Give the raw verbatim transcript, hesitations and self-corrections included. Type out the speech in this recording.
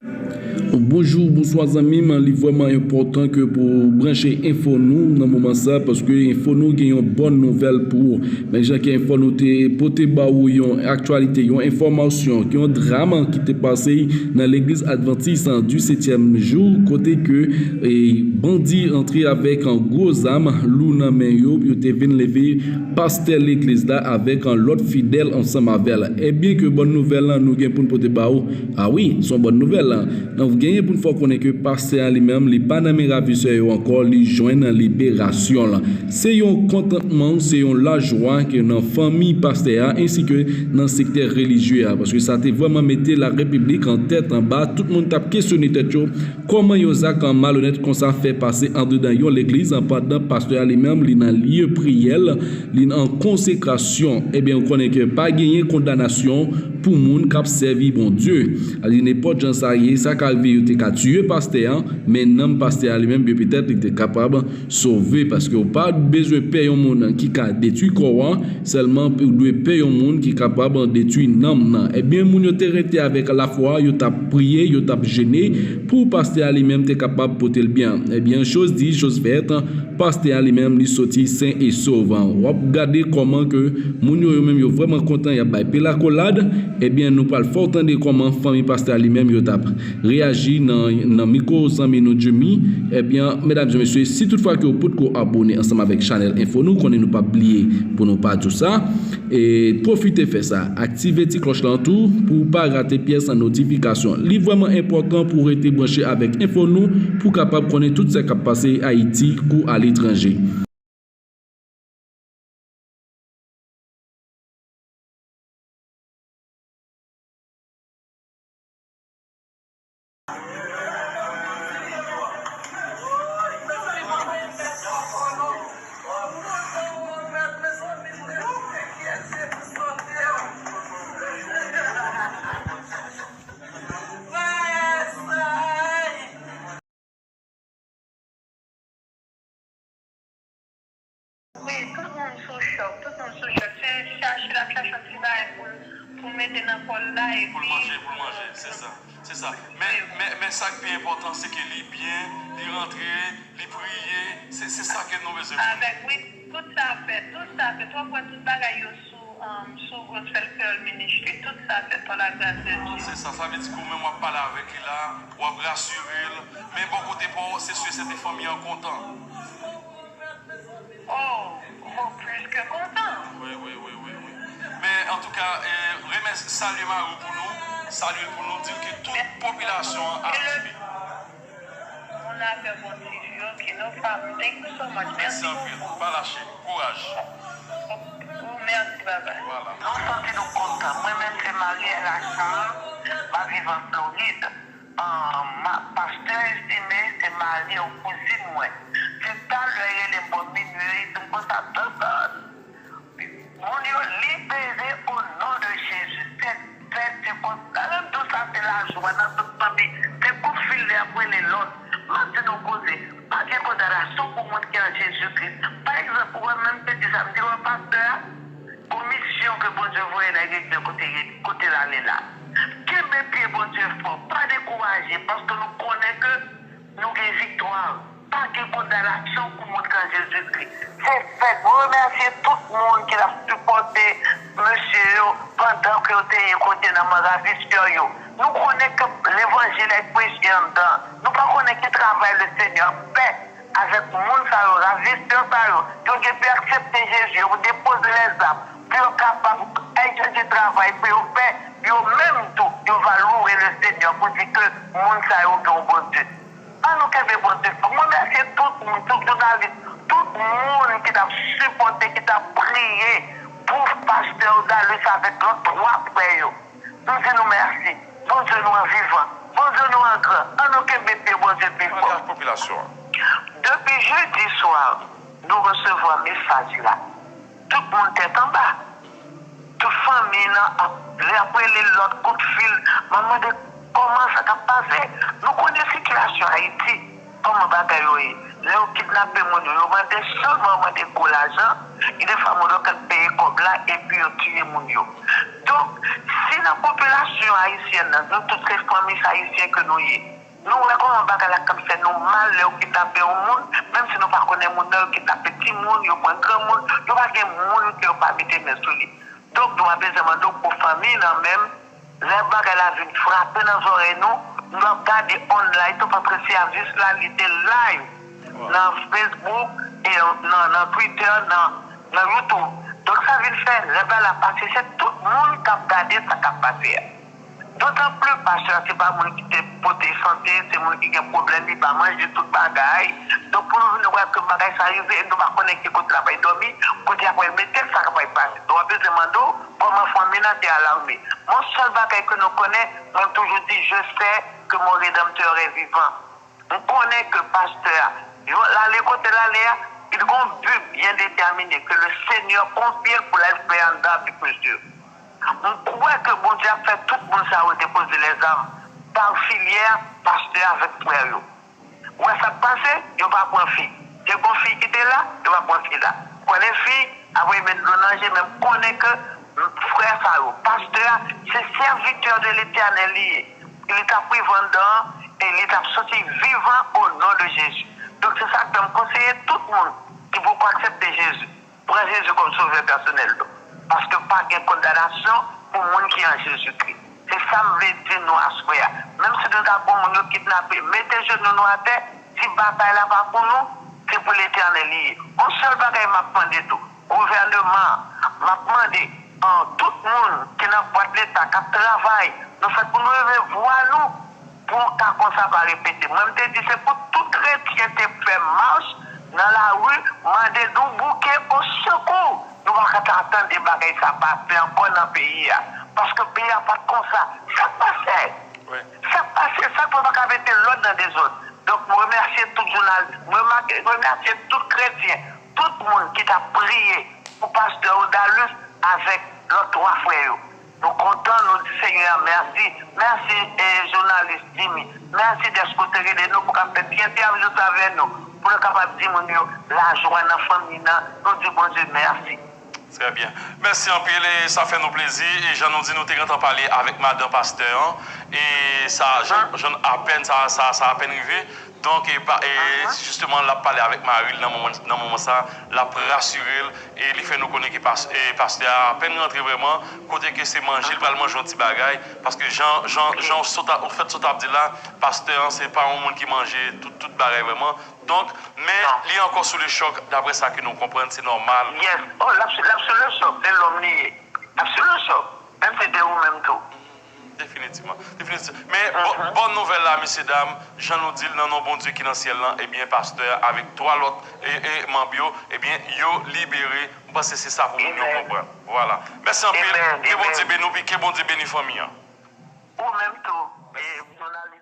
Bonjou, bonswa zanmi m. Li vrèman enpòtan ke pou w branche Enfo Nou nan moman sa, paske Enfo Nou gen yon bòn nouvèl pou ou. Men jan ke Enfo Nou te pote ba ou yon aktyalite, yon enfòmasyon, yon dram ki te pase nan legliz advantis di setyèm jou, kote ke, e, bandi antre avèk yon gwo zam lou nan men yo, yo te vin leve pastè legliz la avèk yon lòt fidèl ansanm avè l. Ebyen ke bòn nouvèl lan nou gen pou n pote ba ou, a wi, se yon bòn nouvèl. Nou genyen pou n fè w konnen ke pastè a li menm, li pa nan men ravisè yo ankò, li jwenn liberasyon l. Se yon kontantman, se yon lajwa ke nan fanmi pastè a, ensi ke nan sektè relijye a, paske sa te vrèman mete larepiblik an tèt anba. Tout moun t ap kesyone tèt yo, kòman yon zak malonèt konsa fè pase andedan yon legliz, pandan pastè a li menm, li nan lye priyè l, li nan konsekrasyon? Ebyen, ou konnen ke pa genyen kondanasyon pou moun k ap sèvi Bondye. Nenpòt jan sa ye, sa ka rive yo te ka tiye pastè a, men nanm pastè a li menm, byen petèt, li te kapab sove, paske ou pa bezwen pè yon moun ki ka detwi kò w, sèlman ou dwe pè yon moun ki kapab detwi nanm nan. Ebyen, moun yo te rete avèk lafwa, yo t ap priye, yo t ap jene pou pastè a li menm te kapab pote l byen. Ebyen, choz di, choz fèt, pastè a li menm, li soti sen e sov. W ap gade kòman ke moun yo, yo menm, yo vrèman kontan, y ap bay pye lakolad. Ebyen, nou pral fè w tande kòman fanmi pastè a li menm, yo t ap reyaji nan, nan mikwo zanmi nou Jimmy. Ebyen, medam e mesye, si toutfwa ke w potko abone ansanm avèk chanèl Enfo Nou, konnen nou p ap bliye pou nou pa di w sa. E pwofite fè sa, aktive ti klòch lan tou pou w pa rate pyès notifikasyon. Li vrèman enpòtan pou w rete branche avèk Enfo Nou pou w kapab konnen tout sa k ap pase Ayiti kou aletranje. Wi, tout moun sou chòk, tout moun sou chòk. Se chache l ap chache yon ti bagay pou l, pou l mete nan kò l la, epi pou l manje, pou l manje, se sa. Se sa. Men, men, men sa k pi enpòtan, se ke li byen, li rantre, li priye. Se, se sa ke nou bezwen pou nou. Avèk, wi, tout sa fèt, tout sa fèt. W ap wè tout bagay yo sou, um, sou Gospel Creole Ministry. Tout sa fèt pa lagras de Dye. Se sa. Sa vle di ke ou menm w ap pale avèk li la, w ap rasire l. Men bò kote pa w, se si e sèten fanmi an kontan. Oh, oh, plis ke kontan. Wi, wi, wi, wi, wi. Men, antouka, eh, remèsye, salye mari w pou nou, salye l pou nou, di l ke tout popilasyon an ap suiv. Mon afè bon ti fi, ok, no problem. Thank you so much. Mèsi anpil. Pa lache. Kouraj. Oh, mèsi, bye bye. Vwala. Nou santi nou kontan. Mwen menm se Marie Lachan, m ap viv an Florid. Ah, ma, pastè Estime, se mari yon kouzin mwen. Se talè rele m bò minui, li di m konsa, Tonton, moun yo libere o non de Jezi. Fèt, fèt, se konsa. Gade m di w sa se lajwa nan tout fanmi. Se kout fil li ap rele lòt. M ap di nou koze. Pa gen kondanasyon pou moun ki an Jezi Kris. Pa egzanp, ou wè menm te di sa, m di, wè pastè a, gon misyon ke Bondye voye nèg Egzè kote, kote l ale la. Kenbe pye Bondye fò, pa dekouraje, paske nou konnen ke nou gen viktwa. Pa gen kondanasyon pou moun ki an Jezi Kris. Se fèt. Mwen remèsye tout moun ki t ap sipòte mesye yo pandan ke yo te ye kote nan men ravisè yo. Nou konnen ke levanjil ap preche anndan. Nou pa konnen ki travay Lesenyè ap fè avèk moun sa yo, ravisè sa yo. Yo gen pou yo aksepte Jezi, yo depoze lèzam pou yo kapab bay Jezi travay pou yo fè. Yo menm tou, yo va louwe Lesenyè pou di ke moun sa yo gen yon Bondye. An nou kenbe Bondye fò. Mwen remèsye tout moun, tout jounalis, tout moun ki t ap sipòte, ki t ap priye pou pastè Odalus avèk lòt twa frè yo. Nou di nou mèsi. Bondye nou an vivan. Bondye nou an gran. An nou kenbe pye Bondye pi fò. Langaj popilasyon an. Depi jedi swa, nou resevwa mesaj la. Tout moun tèt anba. Tout fanmi nan ap, lè ap rele lòt kout fil. M ap mande kòman sa k ap pase. Nou konnen sitiyasyon Ayiti, kòman bagay yo ye. Lè yo kidnape moun yo, yo mande sèlman, yo mande gwo lajan. Gen de fwa moun yo konn peye kòb la epi yo tiye moun yo. Donk, si nan popilasyon ayisyèn nan, nou tout se fanmi ayisyen ke nou ye, nou wè kòman bagay la k ap fè nou mal lè yo kidnape yon moun, menm si nou pa konnen moun nan, yo kidnape timoun, yo pran granmoun, yo pa gen moun ke yo pa mete men sou li. Donk, nou pa bezwen mande w pou fanmi nan menm, lè bagay la vin frape nan zòrèy nou, nou ap gade online tou, paske sèvis la, li te live nan Facebook, e nan, nan Twitter, nan, nan YouTube. Donk, sa vin fè, lè bagay la pase, se tout moun k ap gade sa k ap pase a. Dotan plis, pastè a se pa moun ki te pote sante, se moun ki gen pwoblèm, li pa manje tout bagay. Donk, pou nou vin wè ke bagay sa rive, e nou pa konnen ki kote l ap al dòmi, kote y ap al mete l, sa k ap al pase. Nou ap bezwen mande w kòman fanmi nan te alame. Yon sèl bagay ke nou konnen, mwen toujou di, je sais que mon Rédempteur est vivant. M konnen ke pastè a, l ale kote l ale a, il gon bi byen detèmine ke le Senyè konfye l pou l al fè anndan avèk mesye. M kwè ke Bondye ap fè tout moun sa yo depoze lèzam pa filyè pastè avèk frè yo. Ou wè sa k pase? Yo pa pran fi. Te gon fi ki te la, yo pa pran fi la. Konnen fi, apre yo met dlo nan je, men m konnen ke frè sa yo, pastè a, se sèvitè de Letènèl li ye. Li t ap viv anndan an e li t ap soti vivan o non de Jezi. Donk, se sa k fè m konseye tout moun ki poko aksepte Jezi, pran Jezi kòm sovè pèsonèl nou. Paske pa gen kondanasyon pou moun ki an Jezikri. Se sa m vle di nou aswè a. Menm si nou ta gon moun yo kidnape, mete jenou nou atè, di batay la pa pou nou, se pou Letènèl li ye. Yon sèl bagay m ap mande tou, gouvèneman an, m ap mande an tout moun ki nan bwat Leta k ap travay, nou fèt pou nou leve vwa nou pou yon ka konsa pa repete. Mwen, m te di se pou tout kretyen te fè mach nan lari, mande nou bouke o sekou. Nou pa ka ta tande bagay sa pase ankò nan peyi a. Paske peyi a pa t konsa. Sa k pase? Sa k pase? Sa k fè pa ka mete lòd nan dezòd? Donk, mwen remèsye tout jounalis, mwen remèsye tout kretyen, tout moun ki t ap priye pou pastè Odalus avèk lòt twa frè yo. Nou kontan, nou di Senyè a mèsi. Mèsi, e, jounalis Jimmy. Mèsi dèske w te rele nou pou w ka fè ti entèvyou sa avè nou, pou nou kapab di moun yo lajwa nan fanmi nan. Nou di Bondye mèsi. Trè byen. Mèsi anpil, e sa fè nou plezi. E jan nou di, nou te gentan pale avèk madan pastè an. E sa, jan, jan apèn sa, sa, sa apèn rive. Donk, e, pa, e, jisteman, l ap pale avèk mari l nan moman, nan moman sa, l ap rasire l, e li fè nou konnen ke pas-, e, pastè a apèn rantre vrèman, kote ke se manje, l pral manje yon ti bagay, paske jan, jan, jan w sot ap, w fèt sot ap di la, pastè an se pa yon moun ki manje tout, tout bagay vrèman. Donk, men li ankò sou le chòk, daprè sa ke nou konprann, se nòmal. Yes. Oh, l ap sou, l ap sou le chòk, se lòm li ye. L ap sou le chòk, menm si se ou menm tou. Definitivman. Definitivman. Men bòn, bòn nouvèl la, mesye dam, jan nou di l nan non Bondye ki nan syèl lan, ebyen, pastè a avèk twa lòt, e, e, manm yo, ebyen, yo libere. M panse se sa pou moun yo konprann. Vwala. Mèsi anpil. Ke Bondye beni w, pi ke Bondye beni fanmi an. Ou menm tou, e, jounalis.